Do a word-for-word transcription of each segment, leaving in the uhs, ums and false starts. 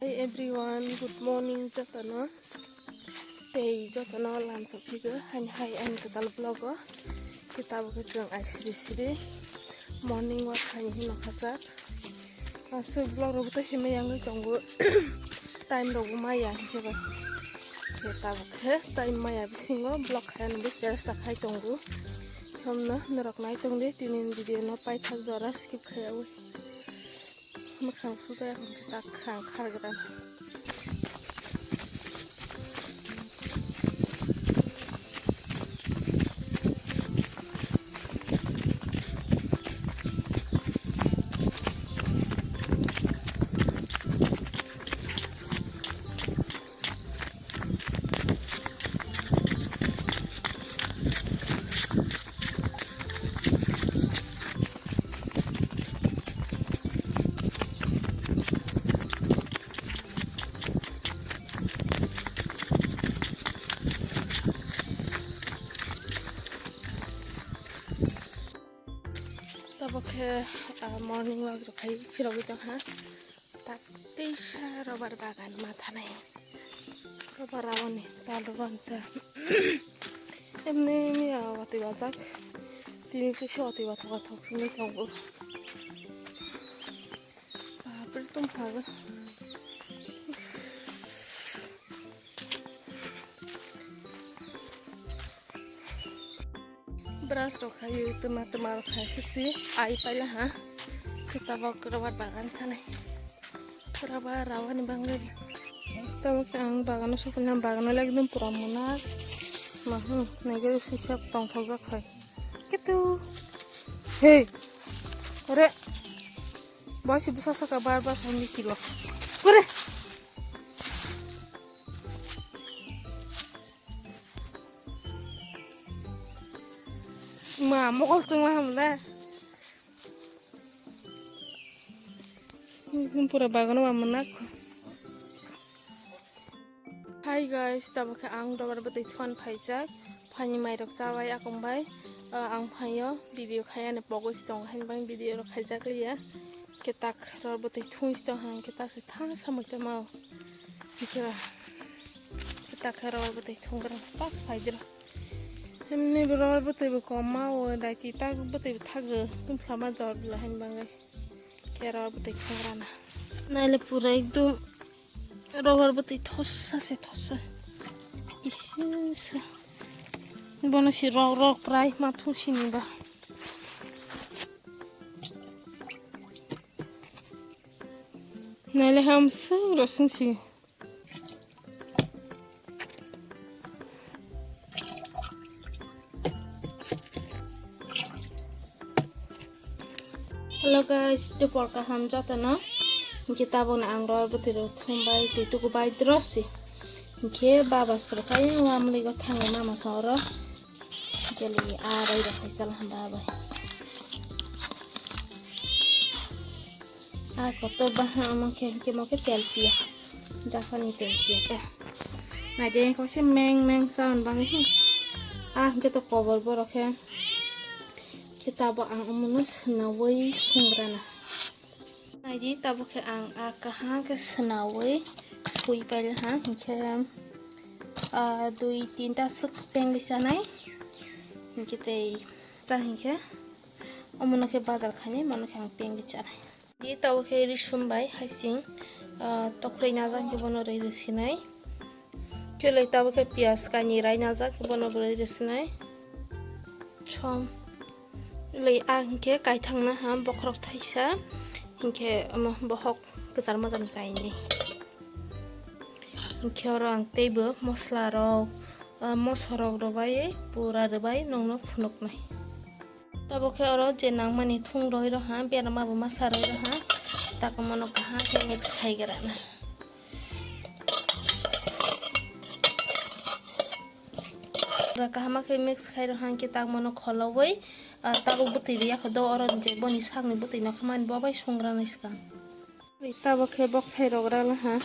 Hi everyone, good morning jotono. Tei jotono lamsok phigo hani hai ani kwtal vlog o. Khe tabuk khe chwng ai siri siri morning walk khaini hinwi khajak. Aswk vlog rok bo tei himwi yangwi tongo. Time rok bo maya hinkhe ba. Khe tabuk khe time maya bisingo vlog khaina bo chesta khai tongo. Thomno norok nai tongdi tini video no paithak jora skip khaiyawi. Mwkhang sujak hinkhe tak khang khargra. Tabuk khe, ah, morning walk rok khai phirogwi tongkha. Tak teisa rubber bagan ma thanai. Rubber aboni tal rubber ta. Emni miya watwi wajak. Tini teisa watwi wathok wathok songwi tongo. Bapre tongkha. Brush rok khai tuma tuma rok khai khe si ai paila ha. Khe tabuk rubber bagan thanai. Rubber rawani bangwi. Tabuk khe ang bagano sokna bagano lagi dum pura mona. Mahu nege sisap tongthok jak khai. Kitu. Hey. Ore. Boy si busa saka bar bar hai mikilo. Ore. Ma, mokol chwngma hamle. Pura bagano ma manak. Hi guys, tabuk khe ang dobar bwtwi thuan phaijak. Phani mairok chabai akong bai. Ah, ang phaio video khai ani pogwi si tongo, haini bagwi video rok khaijak liya. Khe tak ror bwtwi thung si tong hang khe tak se tha samui tongma o. Hwnkhe tak khe ror bwtwi thung gra tak phai jra. Himni bo ror bwtwi bo kom ma o, daiti tak bwtwi bo thagwi tungphla ma jor bwla haini bagwi. Khe ror bwtwi thung rana. Naile pura ekdum ror bwtwi thosa se thosa. Isi sa. Bono si rok rok prai ma thu sini ba. Naile hamswk rosing si. Hello guys, tei por kaham jotono. Hinkhe tabukno ang ror bwtwi rok thumbai twi tukubai drosi. Hinkhe baba sorokai wamligo thangwi mama songro. Jeli arai rok hai sala hamba bai. A koto baha omo khe hinkhe mo khe tel siya. Japhani tel siya ta. Naidi ko se meng meng sound bang hi. A hinkhe to kobor borok khe. Khe tabuk ang omono swnaui sungrana. Naidi tabuk khe ang a kaham khe swnaui sui paila ha hinkhe, ah, dui tinta swk pengwi chanai. Hinkhe tei ta hinkhe omono khe bazar khainai, mano khe ang pengwi chanai. Di tabuk khe risum bai haising, ah, tokroi najak khe bono rwi rwsinai. Khe lai tabuk khe piyaj kainwi rai najak khe bono rwi rwsinai. Som. Lai a hinkhe kaithangna ha bokhorok thaisa. Hinkhe omo bohok kwchar mojani kainwi. Hinkhe oro ang teibo mosla rok, ah, moso rok rwbai pura rwbai nongno phunuknai. Tabuk khe oro je nangmani thung roi rw ha, berama bo masa roi rw ha, tak omono kaham khe mix khai gra na. Pura kaham khe mix khai rw ha, hinkhe tak omono kholoui, ah, tabuk bwtwi rw ya kho do, oro je boni sakni bwtwi no khe mani bo bai sungra nai swkang. Tabuk khe boksai rok rala ha.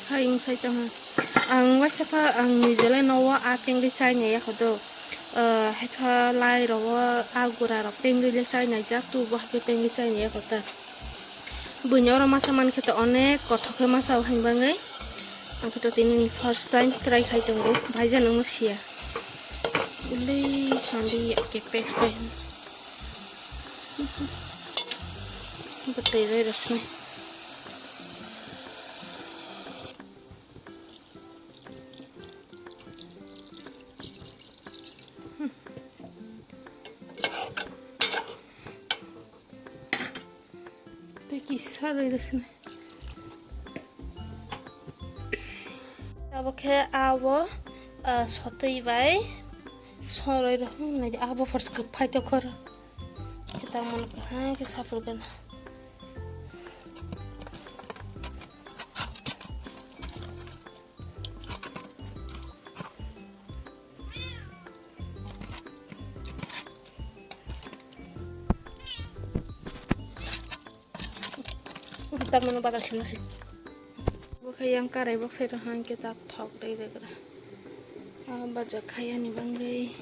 Hai wng sai tong ha. Ang waisa kha ang nijele no o a tengri chai nai ya kho do. Ah, hai kha lai rok o a gura rok tengri le chai nai jak tu bo hai khe tengri chai nai ya kho ta. Buini oro masa mankhe to onek kothok khe masa o hain bangwi. Ang khe to tini first time try khai tongo, bhai jani wngma siya. Ulei sandi ya kepek pai. Bwtwi roi rosnai. Tei kisa roi rw sini. Abo khe abo, ah, sotwi bai soroi rw nai abo first kwphai to khoro. Kita mon kahai khe sapur gana. Tamano bazar sima se. Bo khe yang karai bok sai rok hang khe tak thok dai dai gra. Ah, bazar khai ani bangwi.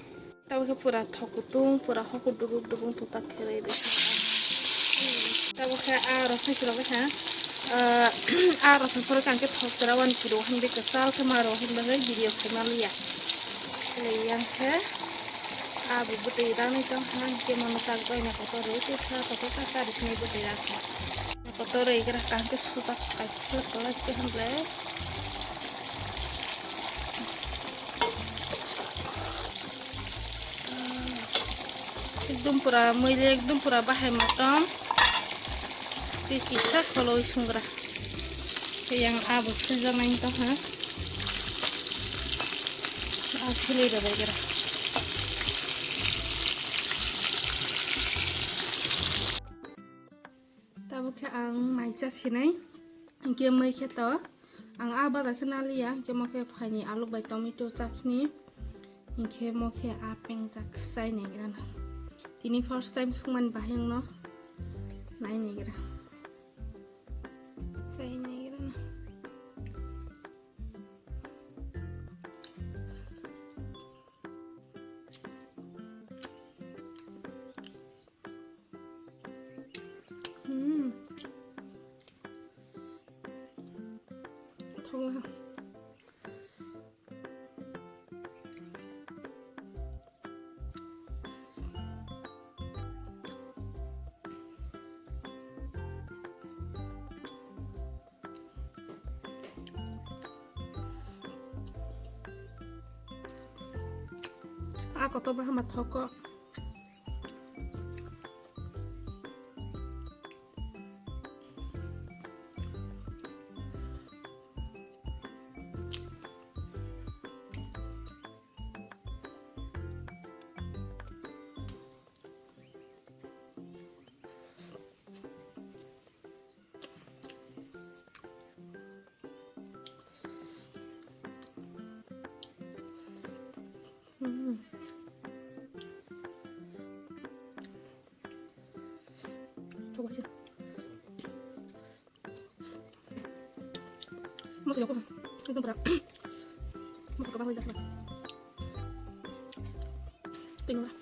Tabo khe pura thok kutung, pura hokor dubuk dubuk tung tak khe rai rai. Tabo khe ah rosoi chwla khe, ah, ah rosoi phoro khe ang khe thok chwla wani phuru hwn bikha chal khe ma rw hwn bagwi video khai ma liya. Khlai yang khe ah bo bwtwi rani tong kha, hwn khe mano tak bai na kotor rw tei kha kotor kha ta rw sini bwtwi rani. Kotor rw gra kang khe sujak kaisa kolai khe hwn ble. Ekdum pura muile, ekdum pura bahai motom. Tei kisa kholoi sungra. Tei yang abo philjaknai tong ha. A philoi rw bai gra. Tabuk khe ang mai cha sinai, hinkhe mai khe to ang a bazar khe naliya, hinkhe mo khe phaini aluk bai tomato chakni, hinkhe mo khe a pengjak chai naigrana. Tini first time sungmani bahai wngno nai naigra, chai naigrana. Hmm. Thok ha. A kotor bai hama thok kok. Hmm. Thok bai se. Masuk ya, kok. Itu berat. Masuk ke bawah aja, coba. Tengok lah.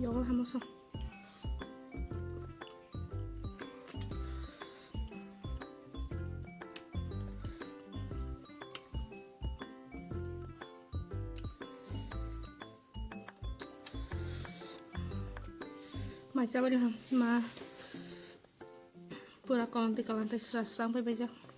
Yogol hamo song. Mai chabani ham ma pura kolom tei kolom tei sra sra wngpai baijak.